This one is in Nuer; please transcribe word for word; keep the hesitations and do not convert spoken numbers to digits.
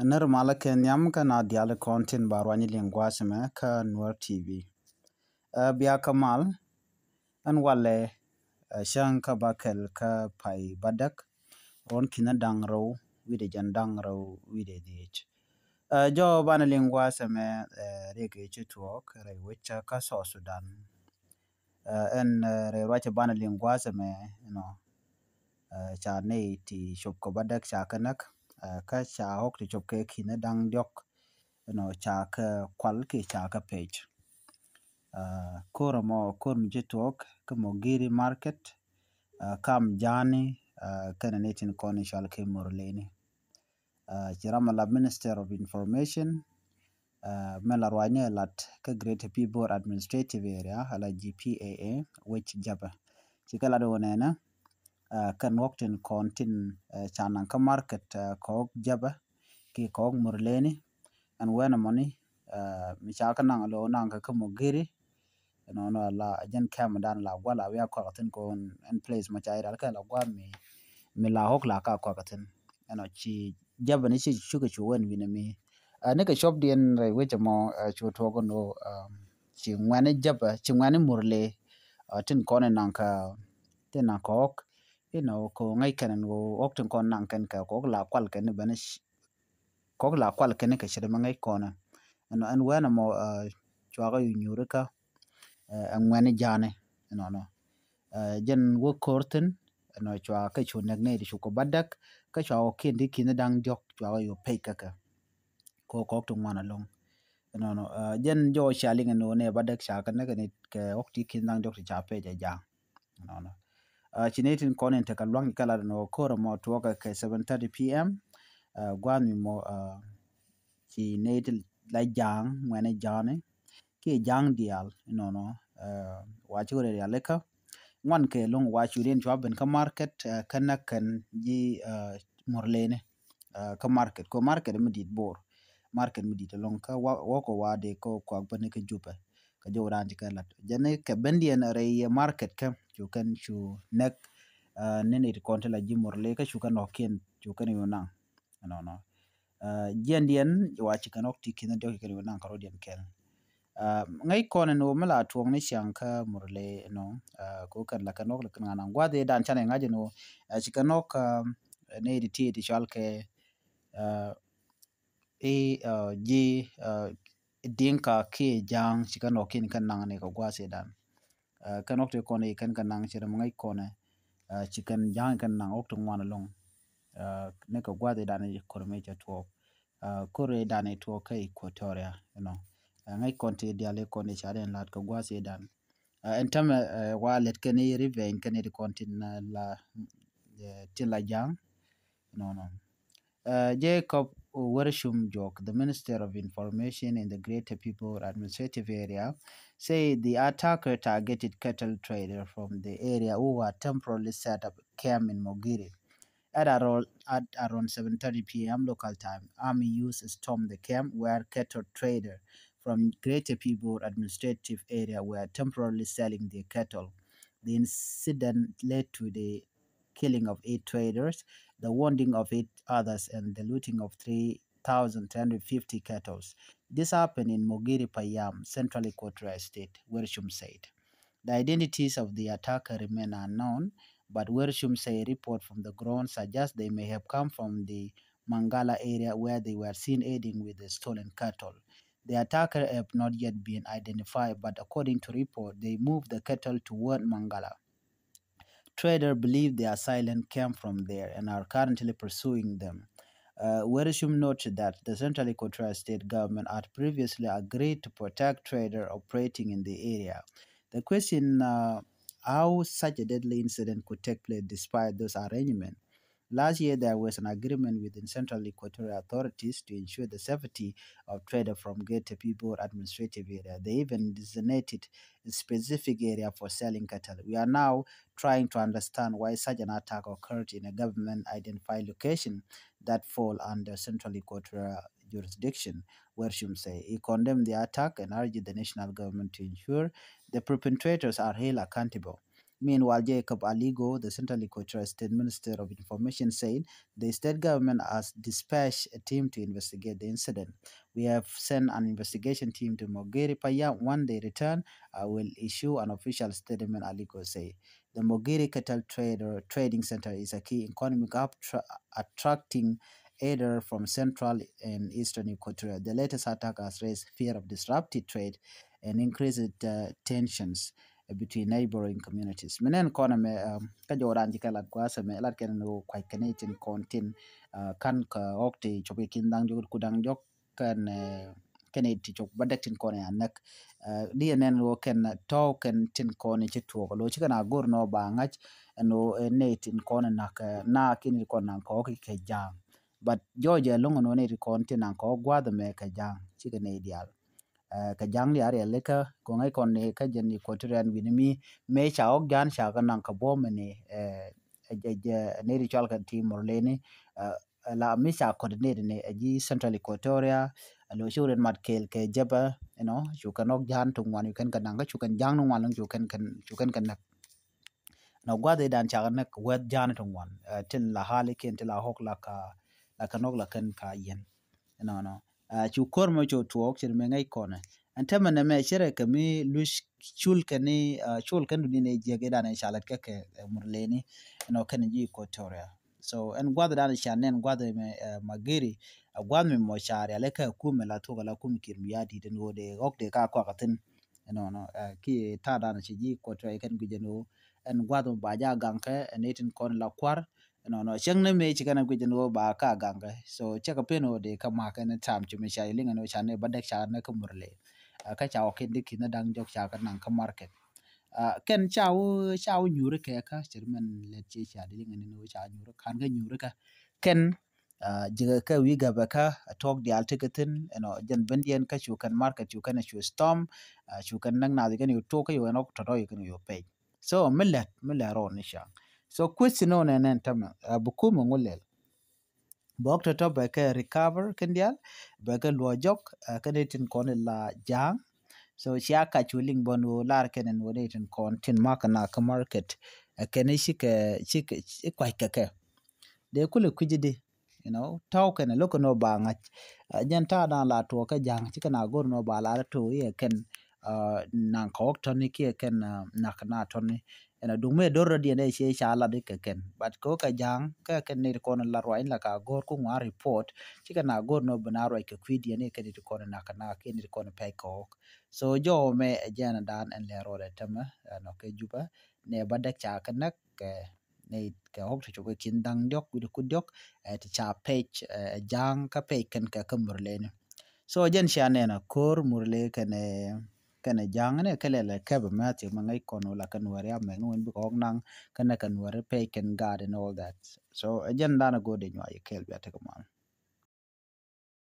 Nir malä kɛ nhiam kä na diali kɔn tin ba ruany liŋ gua̱a̱th mɛ kä Nuer T V. Ɛ, bia kä mal, ɛn walɛ, ɛ, cäŋ kä ba kɛl kä pay ba däk, ruɔn ki̱n da̱ŋ rɛw wi̱dɛ jɛn da̱ŋ rɛw wi̱dɛ dhiec. Ɛ, jɔ banɛ liŋ gua̱a̱th mɛ, ɛ, riɛk i̱ ci tuɔɔk rɛy wec kä South Sudan. Ɛ, ɛn, ɛ, rɛy ruac banɛ liŋ gua̱a̱th mɛ, you know, ɛ, ca nɛy ti cop kɛ ba däk ca kɛ näk, ɛ, kä ca ɣɔk ti cop kɛ ki̱n da̱ŋ diɔ̱k, you know, ca kɛ kual kiɛ ca kɛ pec. Ɛ, ko̱r ɛmɔ, ko̱r mi ci tuɔɔk kä Mogiri market, ɛ, kam Jani, ɛ, kɛnɛ ni tin kɔn i̱ cɔal kɛ Murleni. Ɛ, ci ram a la Minister of Information, ɛ, mɛ la ruacni ɛ lat kä Greater Pibor Administrative Area, ala G P A A, wec Jabɛ. Ci kɛ lat wä nɛnɛ, ɛ, kɛn ɣɔk tin kɔn tin, ɛ, ca naŋ kä market, ɛ, kɔk Jabɛ ki kɔk Murleni, ɛn wɛn ɛmɔni, ɛ, mi ca kä naŋ lo naŋ kä kä Mogiri, you know, nɔ la jɛn kɛm dan la gual a wia kɔk thin ko ɛn place ma ca iral kɛ la gual mi, mi la hok la ka kɔk thin. You know, ci Jabɛ ni ci cukɛ cu wɛn wini mi. Ɛ, ni kɛ cop diɛn rɛy wecɛ mɔ, ɛ, cu tuɔk ni, ɛ, ci ŋuɛni Jabɛ, ci ŋuɛni Murle, ɛ, tin kɔn naŋ ka, tin naŋ ka hok, you know, ko ŋäc kɛn ni hok tin kɔn naŋ kɛn kɛ hok la kual kɛn ni bɛn kɔk la kual kɛn kɛ cɛ dɛ mɛ ŋäc kɔnɛ. Ɛn, ɛn wɛn ɛmɔ, ɛ, cuakɛ yu nyuri kä, ɛ, ɛ ŋuɛni Jani, you know, nɔ. Ɛ, jɛn wä ko̱r thin, you know, cuakɛ cu nɛk nɛy ti cu kɛ ba däk, kä cuakɛ kiɛn ti ki̱n da̱ŋ diɔ̱k cuakɛ yu pec kä kɛ. Ko kɔk ti ŋuan ɛlɔŋ. You know, nɔ. Ɛ, jɛn jɔwä cia liŋ ɛn wä nɛy ba däk ca kɛ näk ni kɛ ɣɔk ti ki̱n da̱ŋ diɔ̱k ti ca pec ɛ Ja̱a̱ŋ. Nɔnɔ. Ɛ, ci nɛy tin kɔn in tekɛ luaŋ kɛ lat nɔ ko̱r ɛmɔ tuɔɔkɛ kɛ seven thirty P M. Ɛ, gua̱a̱th mi mɔ, ɛ, ci nɛy ti la Ja̱a̱ŋ, ŋuɛni Ja̱a̱ni kiɛ Ja̱a̱ŋ diaal, nɔnɔ. Ɛ, wa ci wä rɛ diaal ikä ŋuan kɛ lo̱ŋ wa cu diɛn cua ben kä market, ɛ, kä näk kɛn ji̱, ɛ, Murleni, ɛ, kä market. Ko market mi dit Bor. Market mi dit ɛlɔŋ kä wa, wä kɔ wa dee kɔ kuak bäni kä Jupɛ. Kä jɔw dan ci kɛ lat. Jɛn ni kɛ bendiɛn rɛy market kä cu kɛn cu nɛk, ɛ, ni ni ti kɔn ti la ji̱ Murle kä cu kɛn nɔkiɛn cu kɛn yu naŋ. Nɔnɔ. Ɛ, jiɛndiɛn wa ci kɛn ɔk ti ki̱n diɔk ci kɛn yu naŋ kä rɔdiɛn kɛn. Ɛ, ŋäc kɔn ɛn ɣöö mi la tuɔɔk ni ciaŋ kä Murle ɛnɔ, ɛ, ko kɛn la kɛn ɔk la kɛn ŋa̱n aŋ gua̱th ɛ dan canɛ ŋa̱c ɛn ɣöö, ɛ, ci kɛn ɔk, ɛ, ni ti ti ti cɔal kɛ, ɛ, i̱, ɛ, ji̱, ɛ, Dinka kiɛ Ja̱a̱ŋ ci kɛn ɔk kiɛn kɛn naŋ ni kɛ gua̱th ɛ dan. Ɛ, kɛn ɔk ti kɔn i̱ kɛn kɛn naŋ ci rɛm ŋäc kɔn ɛ, ɛ, ci kɛn Ja̱a̱ŋ kɛn naŋ ɔk ti ŋuan ɛlɔŋ. Ɛ, ni kɛ gua̱th ɛ dan i̱ kɔn mi cɛ tuɔɔk. Ɛ, ko̱r ɛ dan i̱ tuɔɔk kä Equatoria, you know. Ɛ, ŋäc kɔn ti diaal i̱ kɔn i̱ ca den la̱t kɛ gua̱th ɛ dan. Ɛ, ɛn tämɛ, ɛ, wa lɛt kɛn i̱ revenge kɛn i̱ ti kɔn tin, ɛ, la, ɛ, tin la Ja̱a̱ŋ. Nɔnɔ. Uh, Jacob Wershum Jok, the Minister of Information in the Greater People Administrative Area, said the attacker targeted cattle traders from the area who had temporarily set up camp in Mogiri. At around, at around seven thirty P M local time, army used stormed the camp where cattle traders from Greater People Administrative Area were temporarily selling their cattle. The incident led to the killing of eight traders, the wounding of eight others, and the looting of three thousand three hundred fifty cattle. This happened in Mogiri Payam, Central Equatoria State, Wershum said. The identities of the attacker remain unknown, but Wershum say report from the ground suggest they may have come from the Mangala area where they were seen aiding with the stolen cattle. The attacker have not yet been identified, but according to report, they moved the cattle toward Mangala. Traders believe their assailant came from there and are currently pursuing them. Uh, Wershum noted that the Central Equatoria State government had previously agreed to protect traders operating in the area. The question, uh, how such a deadly incident could take place despite those arrangements. Last year, there was an agreement within Central Equatoria authorities to ensure the safety of traders from Greater Pibor Administrative Area. They even designated a specific area for selling cattle. We are now trying to understand why such an attack occurred in a government-identified location that fall under Central Equatoria jurisdiction, Wershum say. He condemned the attack and urged the national government to ensure the perpetrators are held accountable. Meanwhile, Jacob Aligo, the Central Equatoria State Minister of Information, said the state government has dispatched a team to investigate the incident. We have sent an investigation team to Mogiri Paya. When they return, I will issue an official statement, Aligo said. The Mogiri Cattle Trader Trading Center is a key economic hub, tra- attracting aid from central and eastern Equatoria. The latest attack has raised fear of disrupted trade and increased uh, tensions between neighboring communities. Minen kɔn mɛ, um, kä jɔw ran jikä lat guasɛ mɛ lat kɛn ni wä kuac kɛn itin kɔn tin, uh, kan kä ɔk ti cop ikin daŋ jok ku daŋ jok kɛn, uh, kɛn iti cop ba dɛk tin kɔn ya näk. Uh, di nɛn wä kɛn tɔw kɛn tin kɔn ci tuɔk lo ci kɛn a gor nɔ ba ŋac ɛn wä, uh, ne tin kɔn nak, uh, na kini kɔn nan kɔ ki kɛ jaŋ. But jɔw jɛ loŋ nɔ ne tin kɔn tin nan kɔ guath mɛ kɛ jaŋ ci kɛ ne dial. Uh, kɛ jaŋ dial riɛl kä gɔŋ ai kɔn ne kä jɛn Equatorian wini mi mɛ ca ɔk jan ca kɛ nan kɛ bom ni, uh, ɛ jɛ ne ri cɔl kɛ ti Murleni, uh, la mi ca coordinate ni ɛ ji Central Equatoria, ɛ lo ci wä mat kel kɛ jɛpɛ, you know, cu kɛn ɔk jan ti ŋuan cu kɛn kɛ naŋ kä cu kɛn jaŋ ni ŋuan lɔŋ cu kɛn kɛn cu kɛn kɛ näk. Nɔ guath idan ca kɛ näk wɛth jan ti ŋuan, uh, tin la hali ken ti la hok la ka la kɛn ɔk la kɛn ka yɛn. Nɔ nɔ. Uh, cu kor mɛ cu tuɔk ci mɛ ŋäc kɔnɛ. Ɛn tämɛ nɛ mɛ cɛ rɛ kɛ mi luc cul kɛn ni, uh, cul kɛn duni ni jiɛk idan ca lɛt kɛ kɛ, uh, Murleni, you know, kɛn ji Equatoria. So ɛn guath dan ca nɛn guath mɛ, uh, Magiri, uh, guath mi mɔ ca rial ɛ kä kum mɛ la thok la kum kir mi ya dit ɛn wode ɔk de ka kɔak thin. You know, no, uh, ki ta dan ci ji Equatoria kɛn guijɛ no ɛn guath mɛ ba ja gaŋ kɛ ɛn itin kɔn la kuar. You know, no, cɛŋ ni mɛ ci kɛn guijɛ no ba ka gaŋ kɛ. So cɛ kɛ pen wode ka ma kɛn tam ci mi ca liŋ ɛn ca ni ba dɛk ca ni kä Murle. Uh, kä ca wä kin di kin daŋ jɔk ca kɛ naŋ kä market. Uh, kɛn ca wä ca wä nyuri kɛ kä cɛ mɛn lɛt ci ca di liŋ ɛn ca nyuri kan kɛ nyuri kä kɛn, uh, jikɛ kɛ wi̱i̱ gabɛ kä a tuɔk diaal ti kɛ thin, you know, jɛn ben diɛn kä cu kɛn market cu kɛn a cu storm, uh, cu kɛn näk nath kɛn yu tok kä yu kɛn ɔk tɔtɔ yu kɛn yu pɛc. So mi lɛt mi lɛt rɔ ni caŋ. So question nɔ nɛ nɛn tämɛ, uh, bi kum ŋu lɛl. Bɔk tɔtɔ bɛ kɛ recover kɛn diaal bɛ kɛ luɔ jɔk, uh, kɛn itin kɔn la jaŋ. So cia kac cu liŋ bɔn wä lar kɛn in wä ni itin kɔn tin mak na kä market, uh, kɛn ici kɛ ci kɛ ci kuac kɛ kɛ. Dee kulɛ kui̱ci di, you know, tɔw kɛn lo̱k kɛn wä ba ŋac. Uh, jɛn ta̱a̱ dan la tuɔɔk kä ja̱a̱ŋ ci kɛn a go̱r nɔ ba la rɛ tuɔɔk iɛ kɛn, uh, naŋ kɔɔk tɔni kiɛ kɛn, uh, nak na tɔni. Ɛn a duŋ mëë do̱r rɔ diɛn ɛ cie ca lat ikɛ kɛn. But kɛ wä kɛ ja̱a̱ŋ kɛ kɛn nit kɔn la ruac in la ka go̱r ku ŋuan report ci kɛn a go̱r nɔ bi na ruac kɛ kui̱ diɛn ikɛ nit kɔn nak na kiɛ nit kɔn pɛc kɔɔk. So jɔw mɛ ɛ jɛn dan ɛn lɛ rɔɔdɛ tämɛ, uh, nɔ kɛ Jubɛ nɛ ba dɛk ca kɛ näk kɛ ni kɛ ɣɔk ti cop kɛ kin da̱ŋ diɔk wi̱cdɛ kut diɔk, eh, ti ca pec, eh, ja̱a̱ŋ kä pec kɛn kɛ kä Murleni. So jɛn cia nɛn a ko̱r Murle kɛnɛ kɛnɛ ja̱a̱ŋ ni kɛ lɛl kɛ bɛ mɛ a thiek mɛ ŋäc kɔn wala kɛ Nuɛri a mɛk ni wen bikɛ ɣɔk naŋ kɛnɛ kɛ Nuɛri pec kɛn gaat and all that. So ɛ jɛn dan a go̱o̱r dee nyuac yɛ kɛɛl bia tekɛ mal.